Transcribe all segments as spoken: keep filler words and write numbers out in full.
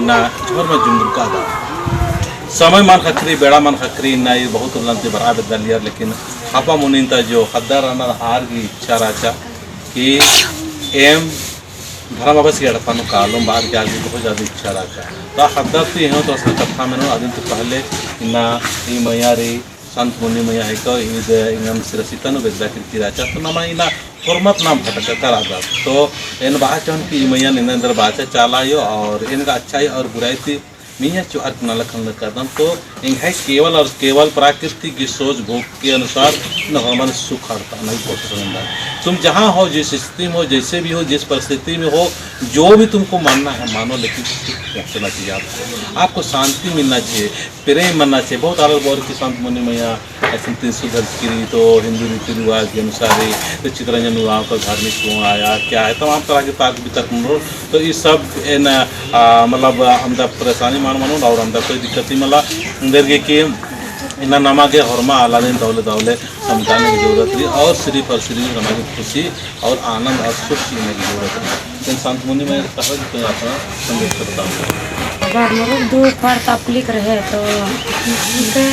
ना झोर मा जुंगुर कादा। समय मल ख़क्खरी, बेड़ा मल ख़क्खरी, ना ई बहुत उल्ला ती बरआ बेद्दालियर, लेकिन आपा मुनिन ता जो ख़द्दर रअनर आर गही इच्छा रहचा कि एम धर्म आबास गही एड़पा नू कालोम बअर की आर गही बहुत ज्यादा इच्छा रहचा। तो ख़द्दर ती एंग्है तो असला कत्था मेनोन, अदिन ती पहले इन्ना ई मइय्याँ रई संत मुन्नी मइय्याँ हेके, ईद एंगन सिरासिता नू बेद्दा किर्रकी रहचा, तो नमा इन्ना होरमत नाम फटकता रहचा। तो एन बआ चाहोन कि ई मइय्याँ निंदा एन्देर बाचा चाला आयो और एन गा अच्छा आयो और बुराई ती मइय्याँ चोअर की नलख नलख कादम। तो एंग्है केवल और केवल प्राकृतिक गही सोच भोग के अनुसार न होरमन सुख हरता नहीं कोशिश नंदा। तुम जहाँ हो, जिस स्थिति में हो, जैसे भी हो, जिस परिस्थिति में हो, जो भी तुमको मानना है मानो, लेकिन सुख पहुँचना चाहिए आपको। आपको शांति मिलना चाहिए। प्रेम मन्ना चाहिए। बहुत आलर बओर की संत मुन्नी मइय्याँ अइसन त्रिशूल धरचकी रई, तो हिंदू रीति रिवाज के अनुसार ही, तो चितरंजन उराँव का धार्मिक क्यों आया, क्या है, तमाम तरह के तर्क वितर्क मनो। तो ई सब एन, आ, मतलब, आ, अमदा परेशानी मल मनोन और अमदा कोई दिक्कत ही मला। एन्देरगे कि इन्ना नमा गे होरमा आलारिन दवले दवले समझाने की जरूरत रई और सिर्फ और सिर्फ नमा गे खुशी और आनंद और सुख चिअना की जरूरत रई। लेकिन संत मुन्नी मइय्याँ कहा कि कोई अपना संदेश तो बताओ। अगर मोर दुख और तकलीफ रहे तो उनके,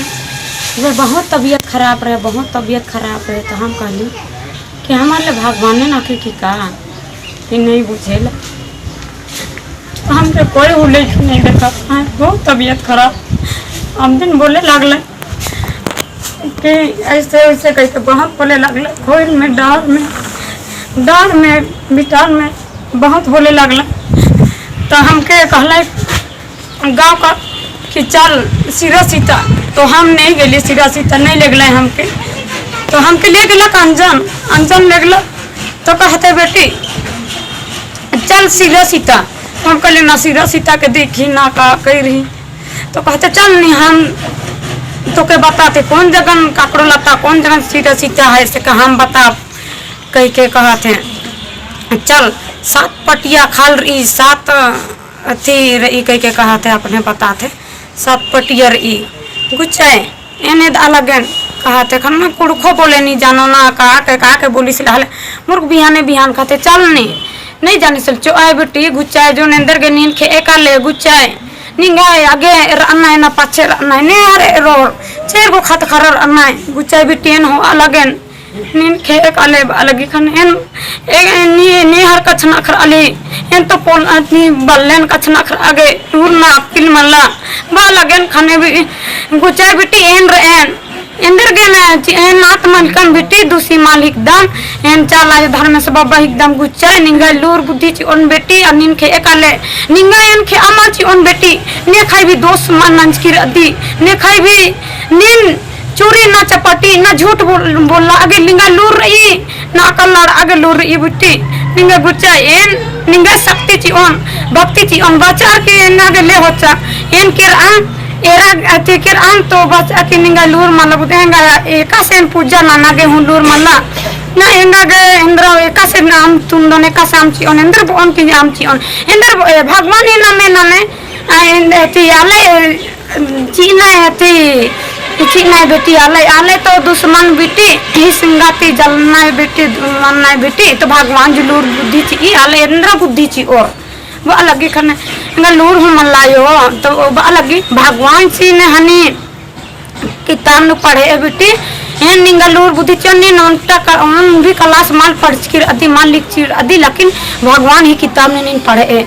वो बहुत तबीयत खराब रहे, बहुत तबीयत खराब रहे, तो हम कहली कि हमारे लिए भगवान ने ना कि, कि का, कि नहीं बुझेला। तो हमके कोई उल्लेख नहीं देखा, हाँ, बहुत तबीयत खराब। हम दिन बोले लागले कि ऐसे वैसे कह के बहुत बोले लागले, खोइर में, डार में, डार में, बिटार में बहुत बोले लागले। तो हमके कहले गाँव का कि चल सिरासिता, तो हम नहीं गेली सिरासिता, नहीं लेगले हमके। तो हमके ले गेलक अंजन, अंजन लेगलक, तो कहते बेटी चल सिरासिता। हम कहले ना सिरासिता के देखी ना का कही रही। तो कहते चल नी हम तोके बताते कौन जगन काकड़ो लता, कौन जगन सिरासिता है, से का हम बता कह के कहते। चल सात पटिया खाल रई, सात अथी रई कह के कहत है, अपने बतात है, सात पटिया रई। गुच्चा एन एदआ लगेन कहत है, खन्ना कुँड़ुख़ो बोले नी जानो ना, का के, का के बोलिस लहले, मुरुख बिहाने बिहान कहते, चल नी, नहीं जानिस लचो आय बेटी, गुच्चा जोन एन्देरगे नीन खे एकाले, गुच्चा निंगा आगे रअना है ना पाछे रअना है, ने अरे रोर, चेर गो खत खरर रअना है, गुच्चा बेटी एन होआ लगेन, नीन खे एकाले बआ लगी खने एन, ए, नी, नी हर कछनखरआ ली, एन तो पोल्ला ती बल्लेन कछनखरआ गे, लूर ना अक्किल मल्ला, बआ लगेन खने भी, गुच्चा बेटी एन रएन, एन्देरगे ना, चि-, एन नात मलकन बेटी, दुसी मल हिकदम, एन चाला आयो धर्मेस बाबा हिकदम गुच्चा, निंगा लूर बुद्धि चिओन बेटी, अ नीन खे एकाले, निंगा एन खे अमा चिओन बेटी, नेखय भी दोस मल नंजकी रअदी, नेखय भी नीन चोरी ना चपाटी ना झूठ बोल-, बोल्ला अगे निंगा लूर रई, ना कल्लड़ अगे लूर रई बेटी। निंगा गुच्चा एन, निंगा शक्ति चिओन, भक्ति चिओन, बचा के एन अगे ले होचा। एन केरआन, एरा अति केरआन तो बचा के निंगा लूर मल्ला बुद्धि एंगा एकासे एन पूजा नना गे हूँ लूर मल्ला। ना एंगा गे एन्देर एकासे नाम तुन्दोन, एकासे अमा चिओन, एन्देर बओन कि अमा चिओन। एन्देर बओ-, ए, भगवान ही नामे नने, आ, एन, अति आले, चिअना है ती, चिअना है बेटी, आले, आले तो दुश्मन बेटी, ई सिंगाती जलना है बेटी, मरना है बेटी, तो भगवान जो लूर बुद्धि चिई, आले एन्देर बुद्धि चिओर। बआ लगी खने, एंगा लूर हूँ मल्ला आयो, तो बआ लगी, भगवान चिअना हनी, किताब नू पढ़े है बेटी, एन निंगा लूर बुद्धि चिओन, नीन ओन्टा का, ओन भी class मल पढ़चकी रअदी, मल लिखचकी रअदी, लेकिन भगवान ही किताब नू नीन पढ़े है।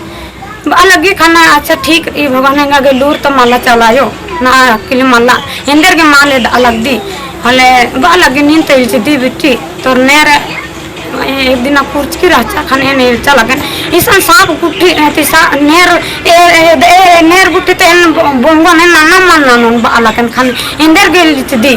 बआ लगी खने अच्छा ठीक रई, भगवान एंगा गे लूर तो मल्ला चाला आयो, ना अक्किल मल्ला, एन्देरगे मल एदआ लगदी। हले बआ लगी नीन तो इजदी बेटी, तोर नेर एक दिना कुर्चकी रहचा खने एन एल्चा लगेन। इसन साँप गुट्ठी, ए, ती सा-, नेर, ए, ए, ए, नेर गुट्ठी ते एन बो-, बोंगोन एन नना मल ननोन बआ लगेन खने एन्देरगे इजदी।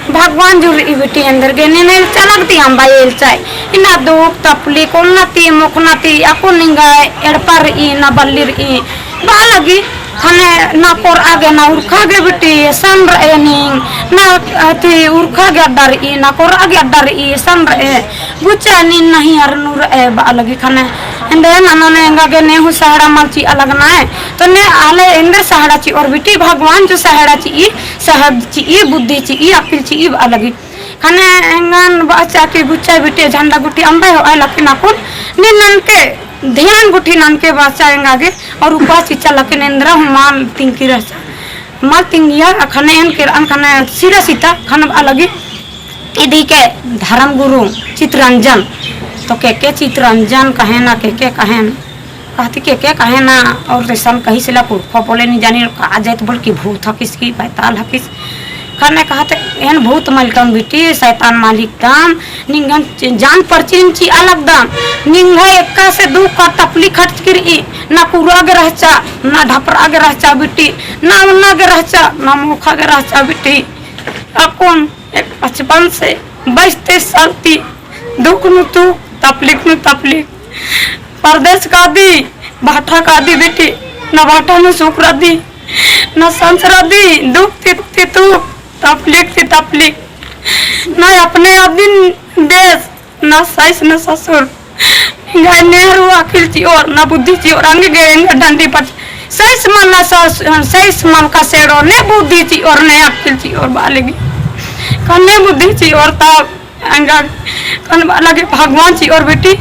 भगवान जो रई बेटी एन्देरगे नीन एल्चा लगदी अम्बा एल्चा। इन्ना दुख तपली कोन्ना ती मोखना ती अक्कु निंगा एड़पा रई ना बल्ली रई। बआ लगी खने ना कोरआ गे ना उरखा गे बेटी एसन रए नीन, ना अति उरखा गे अड्डा रई, ना कोरआ गे अड्डा रई एसन रए। गुच्चा नीन नहीं अरनू रए बआ लगी खने। एन्देर ननोन एंगा गे ने हूँ सहारा मल चिआ लगनय। तो ने आले एन्देर सहारा चिओर बेटी, भगवान जो सहारा चिई, सहब चिई, बुद्धि चिई, अक्किल चिई बआ लगी। खने एंगन बआ चाकी गुच्चा बेटी झंडा गुट्ठी अम्बे होआ, लेकिन अक्कुन नीन ननके ध्यान गुट्ठी ननके बाचा एंगा गे, और उपास चिच्चा लकिन एन्दरा हूँ मल तिंकी रहचा। मल तिंगिया अखने एन केरअन खने सिरा सीता खने बआ लगी इदी के धर्म गुरु चितरंजन, तो के के चितरंजन कहेना, के के कहेन, कहती के के कहेना, और रेसन कही सिला कुरखो बोले नी जानी, का जाइत बोल की भूत हकिस की बैताल हकिस। खने कहते, एन भूत मलकम बिटी, शैतान मालिक दम, निंगन जान परचिन चिआ लगदम, निंग्है एकासे दुख का तपली खटचकी रई, ना कुरा गे रहचा, ना ढपरा गे रहचा बिटी, ना उन्ना गे रहचा, ना मोखा गे रहचा बिटी। अक्कुन एक बचपन से बाईस तेईस साल ती दुख नू दुख, तपलीक नू तपलीक। परदेस कादी, भाटा कादी बिटी, ना भाटा नू सुख रअदी, ना संस रअदी, दुख ती, ती दुख, तपलीक ती तपलीक। ना अपने आदिन देस, ना साइस ना ससुर। एंग्है नेहरू अकिल चिओर, ना बुद्धि चिओर, अंग गे एंग्है डंडी पच। साइस मल ना सस-, साइस मल का सेड़ो, ने बुद्धि चिओर, ने अकिल चिओर बआ लगी। कन्ने बुद्धि चिओर तब एंगा कन बआ लगी भगवान चिओर बिटी।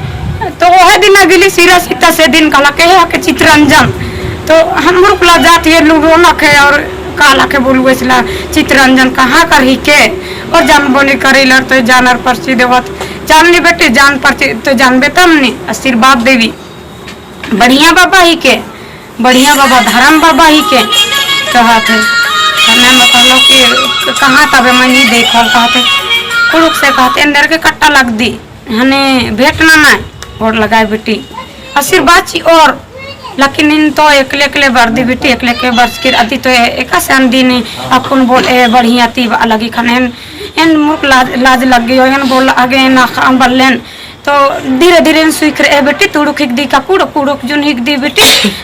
तो ओहे दिन गिली सिरा सीता से दिन कहला के हके चितरंजन। तो हम मुरुक लाजात ये लू रोनक है और कहला के बोलू इसला चितरंजन कहाँ कर ही के। और जानबो नी करी लर तो जानर परची देवत। जान ली बेटी, जान परची तो जानबे तब नी, आशीर्वाद देवी। बढ़िया बाबा ही के, बढ़िया बाबा, धरम बाबा ही के कहत है। हमें मतलब कि कहाँ तबे मैं नहीं देखल कहत है। कुड़ुक से कहत है, अंदर के कट्टा लगदी, हने भेंट ननय, गोड़ लगाय बिटी। आशीर्वाद चिओर, लेकिन एन तो एकले एकले बरदी बिटी, एकले एकले बरचकी रअदी तो ए-, एकासे अन्दिन अक्कुन बोल ए बढ़िया ती बआ लगी खने एन, एन मुरुक लाज, लाज लग्गी, एन बोल आगे एन अख़आ बल्लेन, तो धीरे धीरे एन सुइख रई बिटी, तुड़ुक हिकदी का कुड़ुक, कुड़ुक जुन हिकदी बिटी,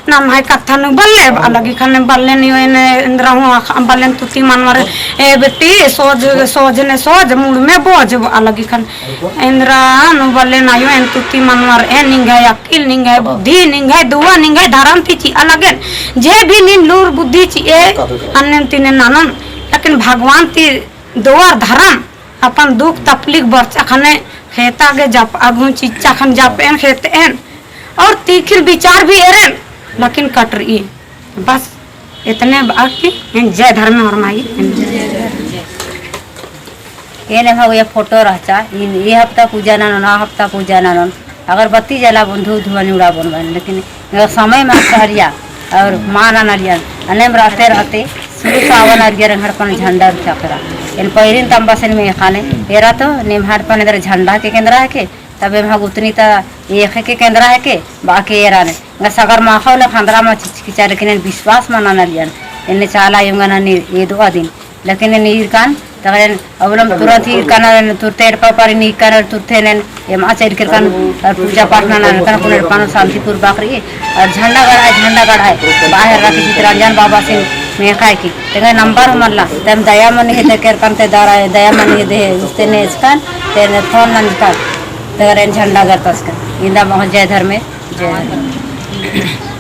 नम्है कत्था नू बल्ले बआ लगी खने बल्लेन यो एन एन्दरा हूँ अख़आ बल्लेन तुती मनवर ए बिटी, सोज, सोज ने सोज, मुड़ में बोझ बआ लगी खने एन्दरा नू बल्लेन आयो एन तुती मनवर ए निंग्है अकिल, निंग्है बुद्धि, निंग्है दुआ, निंग्है धरम ती चिआ लगेन, जे भी नीन लूर बुद्धि चिए, अन्नेन तिने ननोन, लेकिन भगवान ती दुआ धरम अपन दुख तपलीक बरचा खने खेता गे जपआ गे हूँ चिच्चा खने जपएन खेतएन और तीखिल विचार भी एरेन, लेकिन कटरई। बस इतने बाकी एन जय धर्मे और माई। एन एम्है ये फोटो रहचा, इन ये हफ्ता पूजा ननोन, आ हफ्ता पूजा ननोन, अगरबत्ती जलाबोन, धूप धुआँ उड़ाबोन बन, लेकिन समय मा कहरिया और मा ननलियन, अन्नेम रहते रहते, शुरू सावन अरियर एम्है एड़पन झंडा उरचा केरा। एन पहिरिन तम्बसेन मेख़ा ने, एरा तो निम्है एड़पन एन्दर झंडा के केंद्रा हेके, तब एम्है गुतनी ता एख़ के केंद्रा हेके, बाकी एरा ने। गा सगर माखा ने खंदरा मा चिचकी चार, लेकिन एन विश्वास मा ननलियन। एन्ने चाला आयो एंगन एदोआ दिन। लेकिन एन ईरकन, तकर एन अबलम तुरंत ईरकन, तुरते एड़पा पर ईरकन, तुरते एन एमा चल केरकन, और पूजा पाठ नना केरकन, कुन एड़पा नू शांतिपूर्वक रई, और झंडा गड़ाय, झंडा गड़ाय, बाहर रखी चितरंजन बाबासिन मेख़ा की, तेंगा नंबर मल्ला, तेम दया मनी हेद्दे केरकन ते दरा, दया मनी हेद्दे, उस्ते ने इसकन, ते ने फोन नंजकन, तकर एन झंडा गड़तसकन, इन्दा महो जय धर्मे, जय धर्मे।